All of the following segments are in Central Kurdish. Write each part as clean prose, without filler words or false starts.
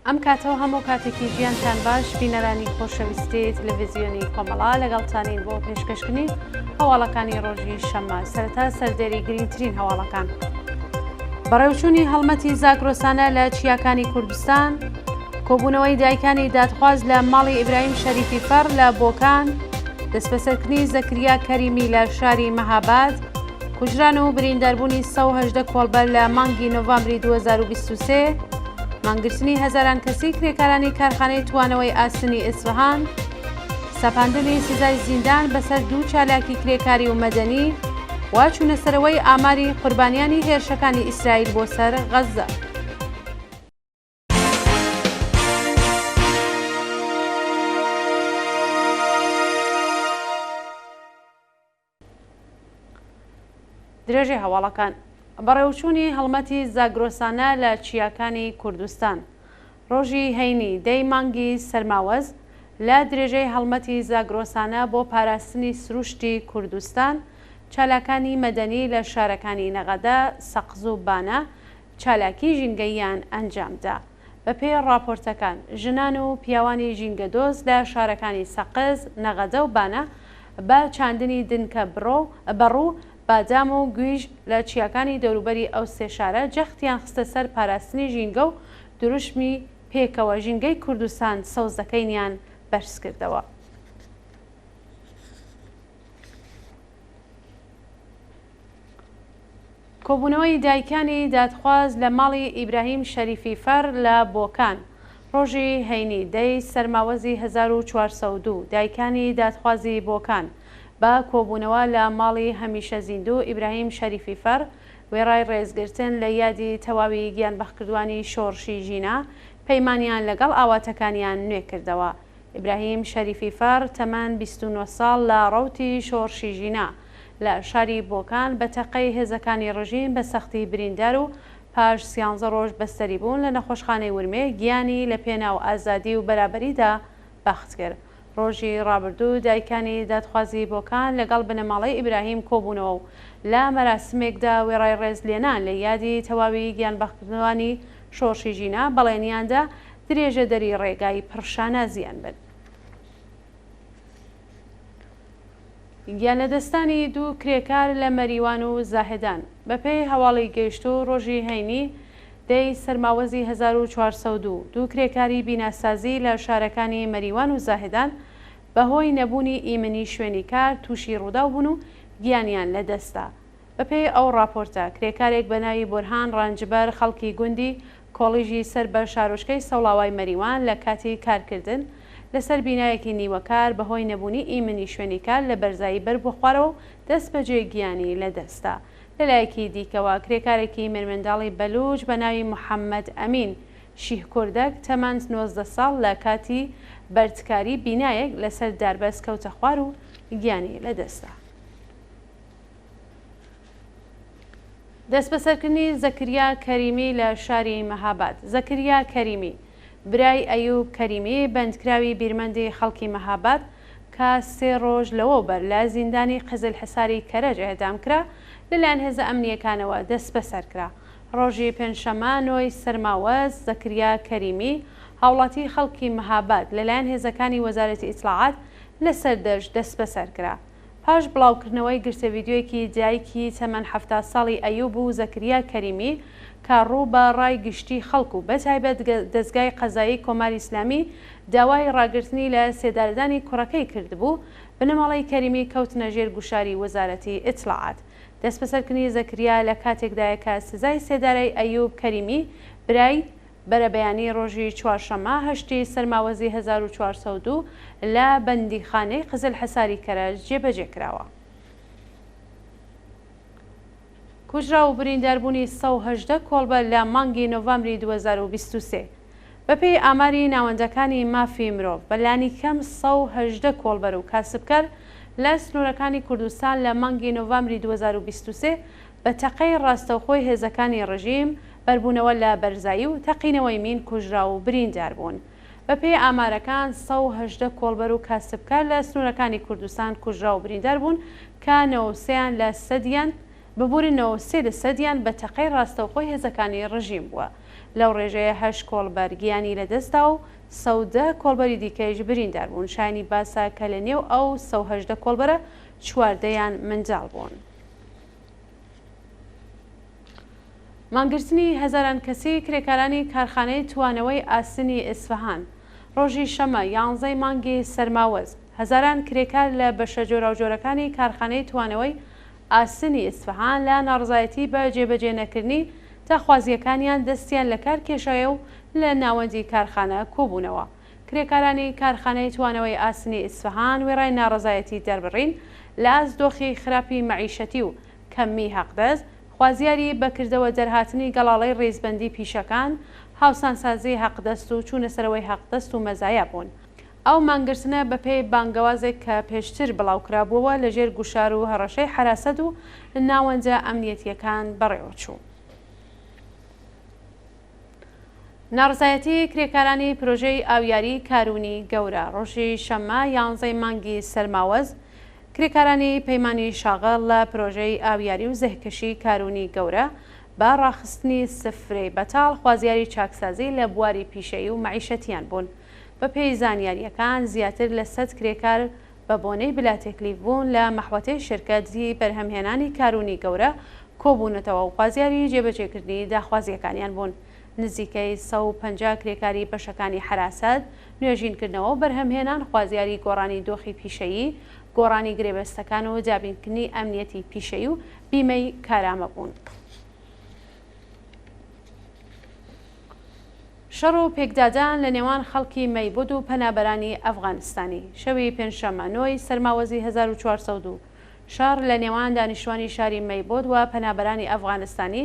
ئەم کاتەو هەموو کاتێکی ژیانتان باش بینەرانی خۆشەویستی تەلەڤیزیۆنی کۆمەڵا لەگەڵتانین بۆ پێشکەشکردنی هەواڵەکانی ڕۆژی شەممە سەرەتا سەردێری گرنگترین هەواڵەکان. بەڕێوچوونی هەڵمەتی زاگرۆسانە لە چیاکانی کوردستان، کۆبوونەوەی دایکانی دادخواز لە ماڵی ئیبراهیم شەریفی فەڕ لە بۆکان، دەستبەسەرکردنی زەکریا کەریمی لە شاری مەهاباد، کوژران و برینداربوونی 118 کۆڵبەر لە مانگی نۆڤامبری 2023، مانگرتنی هەزاران کەسی کرێکارانی کارخانەی توانەوەی ئاسنی ئیسفەهان، سەپاندنی سزای زیندان بەسەر دوو چالاکی کرێکاری و مەدەنی و چوونەسەرەوەی ئاماری قوربانیانی هێرشەکانی ئیسرائیل بۆ سەر غەززە. درێژەی هەواڵەکان بەڕێوچوونی هەڵمەتی زاگرۆسانە لە چیاکانی کوردستان ڕۆژی هەینی دەی مانگی سەرماوەز لە درێژەی هەڵمەتی زاگرۆسانە بۆ پاراستنی سروشتی کوردستان چالاکانی مەدەنی لە شارەکانی نەغەدە، سەقز و بانە چالاکی ژینگەییان ئەنجامدا. بەپێی ڕاپۆرتەکان، ژنان و پیاوانی ژینگەدۆست لە شارەکانی سەقز، نەغەدە و بانە بە چاندنی دنکە بەڕوو، بادام و گویژ لە چیاکانی دەوروبەری ئەو سێ شارە جەختیان خستە سەر پاراستنی ژینگە و دروشمی پێکەوە ژینگەی کوردستان سەوز دەکەینیان بەرزکردەوە. کۆبوونەوەی دایکانی دادخواز لە ماڵی ئیبراهیم شەریفی فەر لە بۆکان ڕۆژی هەینی دەی سەرماوەزی 1402 دایکانی دادخوازی بۆکان بە کۆبوونەوە لە ماڵی هەمیشە زیندوو ئیبراهیم شەریفی فەر وێڕای ڕێزگرتن لە یادی تەواوی گیانبەختکردوانی شۆڕشی ژینا پەیمانیان لەگەڵ ئاواتەکانیان نوێ کردەوە. ئیبراهیم شەریفی فەڕ تەمەن 29 ساڵ لە ڕەوتی شۆڕشی ژینا لە شاری بۆکان بە تەقەی هێزەکانی ڕژیم بە سەختی بریندار و پاش سیانزە ڕۆژ بەستەری بوون لە نەخۆشخانەی ورمێ گیانی لە پێناو ئازادی و بەرابەریدا بەخت کرد. ڕۆژی ڕابردوو دایکانی دادخوازی بۆکان لەگەڵ بنەماڵەی ئیبراهیم کۆبوونەوە و لە مەراسمێکدا وێڕای ڕێز لێنان لە یادی تەواوی گیانبەختکردوانی شۆڕشی ژینا بەڵێنیان دا درێژەدەری ڕێگای پڕ شانازیان بن. گیانلەدەستانی دوو کرێکار لە مەریوان و زاهێدان. بەپێی هەواڵی گەیشتوو ڕۆژی هەینی دەی سەرماوەزی 1402، دوو کرێکاری بیناسازی لە شارەکانی مەریوان و زاهێدان بەهۆی نەبوونی ئیمنی شوێنی کار تووشی ڕووداو بوون و گیانیان لەدەستدا. بەپێی ئەو ڕاپۆرتە، کرێکارێک بە ناوی بورهان ڕەنجبەر خەڵکی گوندی کۆڵیژی سەر بە شارۆچکەی سەوڵاوای مەریوان لە کاتی کارکردن لەسەر بینایەکی نیوەکار بەهۆی نەبوونی ئیمنی شوێنی کار لە بەرزایی بەربووە خوارەوە و دەستبەجێ گیانی لەدەستدا. لەلایەکی دیکەوە، کرێکارێکی مێرمنداڵی بەلووچ بە ناوی محەممەد ئەمین شیهکوردەک تەمەن 19 ساڵ لە کاتی بەردکاری بینایەک لەسەر داربەست کەوتە خوار و گیانی لەدەستدا. دەستبەسەرکردنی زەکریا کەریمی لە شاری مەهاباد زەکریا کەریمی، برای ئەیوب کەریمی، بەندکراوی بیرمەندی خەڵکی مەهاباد کە سێ ڕۆژ لەوەوبەر لە زیندانی قزلحساری کەرەج ئێعدام کرا، لەلایەن هێزە ئەمنییەکانەوە دەستبەسەر کرا. ڕۆژی پێنجشەممە نۆی سەرماوەز، زەکریا کەریمی، هاوڵاتی خەڵکی مەهاباد لەلایەن هێزەکانی وەزارەتی ئیتڵاعات لە سەردەشت دەستبەسەر کرا. پاش بڵاوکردنەوەی گرتە ڤیدیۆیەکی دایکی تەمەن 70 ساڵی ئەیوب و زەکریا کەریمی کە ڕوو بە ڕای گشتی خەڵک و بەتایبەت دەزگای قەزایی کۆماری ئیسلامی داوای ڕاگرتنی لە سێدارەدانی کوڕەکەی کردبوو، بنەماڵەی کەریمی کەوتنە ژێر گوشاری وەزارەتی ئیتڵاعات. دەستبەسەرکردنی زەکریا لە کاتێکدایە کە سزای سێدارەی ئەیوب کەریمی برای، بەرەبەیانی ڕۆژی چوارشەممە هەشتی سەرماوەزی 1402 لە بەندیخانەی قزلحەساری کەرەج جێبەجێ کراوە. کوژراو و برینداربوونی 118 کۆڵبەر لە مانگی نۆڤامبری 2023 بەپێی ئاماری ناوەندەکانی مافی مرۆڤ بە لانیکەم 118 کۆڵبەر و کاسبکار لە سنوورەکانی کوردستان لە مانگی نۆڤامبری 2023 بە تەقەی ڕاستەوخۆی هێزەکانی ڕژیم، بەربوونەوە لە بەرزایی و تەقینەوەی مین کوژراو و بریندار بوون. بەپێی ئامارەکان 118 کۆڵبەر و کاسبکار لە سنوورەکانی کوردستان کوژراو و بریندار بوون کە 93 یان لە سەدیان. ببورن 93 لەسەدیان بە تەقەی ڕاستەوخۆی هێزەکانی ڕژیم بووە. لەو ڕێژەیە هەشت کۆڵبەر گیانی لەدەستدا و 110 کۆڵبەری دیکەیش بریندار بوون. شایانی باسە کە لە نێو ئەو 118 کۆڵبەرە چواردەیان منداڵ بوون. مانگرتنی هەزاران کەسی کرێکارانی کارخانەی توانەوەی ئاسنی ئیسفەهان ڕۆژی شەممە یانزەی مانگی سەرماوەز، هەزاران کرێکار لە بەشە جۆراوجۆرەکانی کارخانەی توانەوەی ئاسنی ئیسفەهان لە ناڕەزایەتی بە جێبەجێ نەکردنی داخوازییەکانیان دەستیان لە کار کێشایە و لە ناوەندی کارخانە کۆبوونەوە. کرێکارانی کارخانەی توانەوەی ئاسنی ئیسفەهان وێڕای ناڕەزایەتی دەربڕین لە ئاست دۆخی خراپی مەعیشەتی و کەممی حەقدەست، خوازیاری بە کردەوە دەرهاتنی گەڵاڵەی ڕیزبەندی پیشەکان، هاوسانسازی حەقدەست و چوونەسەرەوەی حەقدەست و مەزایا بوون. ئەو مانگرتنە بەپێی بانگەوازێک کە پێشتر بڵاوکرابووەوە لەژێر گوشار و هەڕەشەی حەراسەت و ناوەندە ئەمنیەتییەکان بەڕێوەچوو. ناڕەزایەتی کرێکارانی پرۆژەی ئاویاری کارونی گەورە ڕۆژی شەممە یانزەی مانگی سەرماوەز کرێکارانی پەیمانی شاغڵ لە پرۆژەی ئاویاری و زهکەشی کارونی گەورە بە ڕاخستنی سفرەی بەتاڵ خوازیاری چاکسازی لە بواری پیشەیی و مەعیشەتیان بوون. بەپێی زانیارییەکان زیاتر لە سەد کرێکار بە بۆنەی بلاتێکلیف بوون لە مەحوەتەی شرکەت ی بەرهەمهێنانی کارونی گەورە کۆبوونەتەوە و خوازیاری جێبەجێکردنی داخوازییەکانیان بوون. نزیکەی 150 کرێکاری بەشەکانی حەراسەت، نوێژینکردنەوە و بەرهەمهێنان خوازیاری گۆڕانی دۆخی پیشەیی، گۆڕانی گرێبەستەکان و دابینکردنی ئەمنیەتی پیشەیی و بیمەی کارامە بوون. شەڕ و پێکدادان لە نێوان خەڵکی مەیبود و پەنابەرانی ئەفغانستانی شەوی پێنجشەممە نۆ ی سەرماوەزی 1402 شەڕ لە نێوان دانیشتوانی شاری مەیبود و پەنابەرانی ئەفغانستانی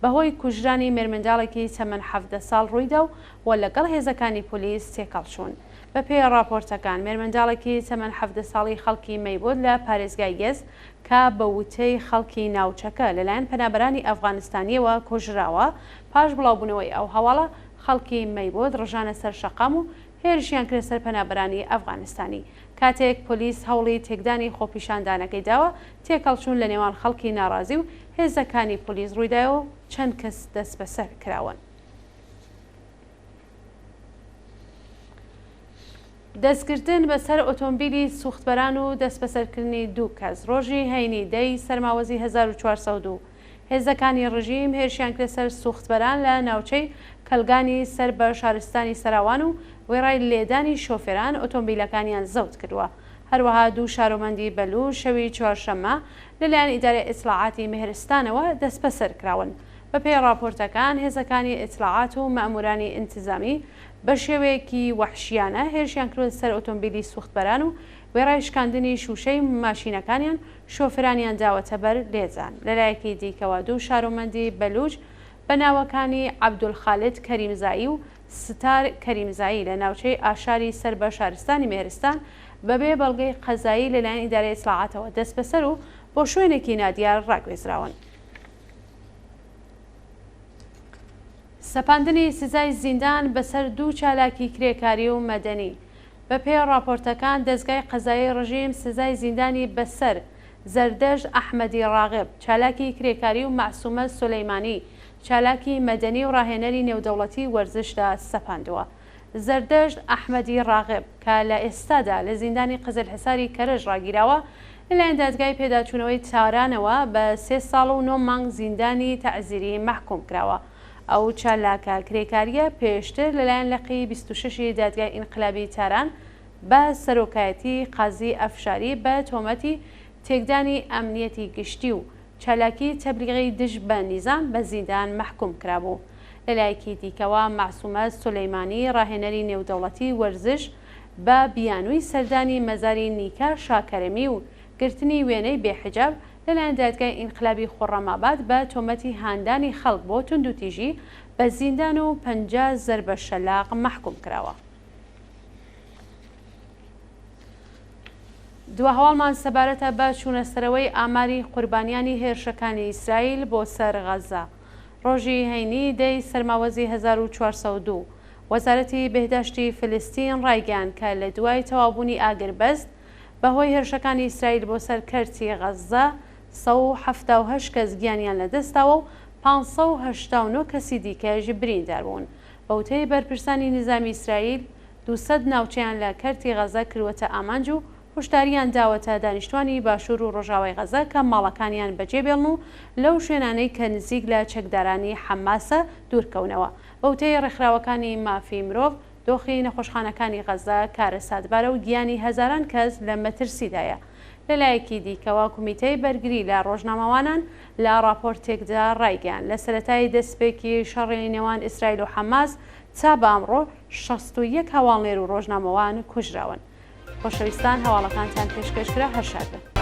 بەهۆی کوژرانی مێرمنداڵێکی تەمەن 17 ساڵ ڕوویدا و و لەگەڵ هێزەکانی پۆلیس تێکەڵچوون. بەپێی ڕاپۆرتەکان مێرمنداڵێکی تەمەن 17 ساڵی خەڵکی مەیبود لە پارێزگای یەزد کە بە وتەی خەڵکی ناوچەکە لەلایەن پەنابەرانی ئەفغانستانییەوە کوژراوە، پاش بڵاوبوونەوەی ئەو هەواڵە، خەڵکی مەیبۆد ڕژانە سەر شەقام و هێرشیان کردە سەر پەنابەرانی ئەفغانستانی. کاتێک پۆلیس هەوڵی تێکدانی خۆپیشاندانەکەی داوە، تێکهەڵچوون لە نێوان خەڵکی ناڕازی و هێزەکانی پۆلیس ڕوویدایە و چەند کەس دەستبەسەر کراون. دەستگرتن بەسەر ئۆتۆمبیلی سوختبەران و دەستبەسەرکردنی دوو کەس ڕۆژی هەینی دە ی سەرماوەزی 1402 هێزەکانی ڕژیم هێرشیان کردە سەر سوختبەران لە ناوچەی کەلگانی سەر بە شارستانی سەراوان و وێڕای لێدانی شۆفێران ئۆتۆمبیلەکانیان زەوت کردووە. هەروەها دوو شارۆمەندی بەلووش شەوی چوارشەممە لەلایەن ئیدارەی ئیتڵاعاتی مێهرستانەوە دەستبەسەر کراون. بەپێی ڕاپۆرتەکان هێزەکانی ئیتڵاعات و مەئموورانی ئینتزامی بە شێوەیەکی وەحشیانە هێرشیان کردووەتە سەر ئۆتۆمبیلی سوختبەران و وێڕای شکاندنی شووشەی ماشینەکانیان، شۆفرانیان داوەتە بەر لێدان. لەلایەکی دیکەوە دوو شارۆمەندی بەلووچ بە ناوەکانی عەبدولخالد کەریمزایی و ستار کەریمزایی لە ناوچەی ئاشاری سەر بە شارستانی مێهرستان بەبێ بەڵگەی قەزایی لەلایەن ئیدارەی ئیتڵاعاتەوە دەستبەسەر و بۆ شوێنێکی نادیار ڕاگوێزراون. سەپاندنی سزای زیندان بەسەر دوو چالاکی کرێکاری و مەدەنی. بەپێی ڕاپۆرتەکان دەزگای قەزایی ڕژیم سزای زیندانی بەسەر زەردەشت ئەحمەدی ڕاغب، چالاکی کرێکاری و مەعسومە سولەیمانی، چالاکی مەدەنی و ڕاهێنەری نێودەوڵەتی وەرزشدا سەپاندووە. زەردەشت ئەحمەدی ڕاغب کە لە ئێستادا لە زیندانی قزلحساری کەرەج ڕاگیراوە، لەلایەن دادگای پێداچوونەوەی تارانەوە بە سێ ساڵ و نۆ مانگ زیندانی تەعزیری مەحکووم کراوە. ئەو چالاکە کرێکارییە پێشتر لەلایەن لقی 26 ی دادگای ئینقلابی تاران بە سەرۆکایەتی قازی ئەفشاری بە تۆمەتی تێکدانی ئەمنیەتی گشتی و چالاکی تەبلیغی دژ بە نیزام بە زیندان مەحکووم کرابوو. لەلایەکی دیکەوە مەعسوومە سولەیمانی ڕاهێنەری نێودەوڵەتی وەرزش بە بیانووی سەردانی مەزاری نیکا شاکەرەمی و گرتنی وێنەی بێ حیجاب لەلایەن دادگای ئینقلابی خوڕەماباد بە تۆمەتی هاندانی خەڵک بۆ توندوتیژی بە زیندان و 50 زەربە شەلاق مەحکووم کراوە. دوا هەواڵمان سەبارەتە بە چوونەسەرەوەی ئاماری قوربانیانی هێرشەکانی ئیسرائیل بۆ سەر غەززە. ڕۆژی هەینی دە ی سەرماوەزی 1402، وەزارەتی بێهداشتی فلستین ڕایگەیاند کە لە دوای تەواوبوونی ئاگربەست بەهۆی هێرشەکانی ئیسرائیل بۆ سەر کەرتی غەززە، 178 کەس گیانیان لەدەستداوە و 589 کەسی دیکەش بریندار بوون. بە وتەی بەرپرسانی نیزامی ئیسرائیل، 200 ناوچەیان لە کەرتی غەزە کردووەتە ئامانج و هۆشدارییان داوەتە دانیشتوانی باشوور و ڕۆژاوای غەزە کە ماڵەکانیان بەجێبێڵن و لەو شوێنانەی کە نزیک لە چەکدارانی حەماسە دوورکەونەوە. بە وتەی ڕێکخراوەکانی مافی مرۆڤ، دۆخی نەخۆشخانەکانی غەزە کارەساتبارە و گیانی هەزاران کەس لە مەترسیدایە. لەلایەکی دیکەوە کومیتەی بەرگری لە ڕۆژنامەوانان لە ڕاپۆرتێکدا ڕایگەیاند، لە سەرەتای دەسپێکی شەڕی نێوان ئیسرائیل و حەماس تا بە ئەمڕۆ 61 هەواڵنێر و ڕۆژنامەوان کوژراون. خۆشەویستان هەواڵەکانتان پێشکەش کرا هەر شاد بن.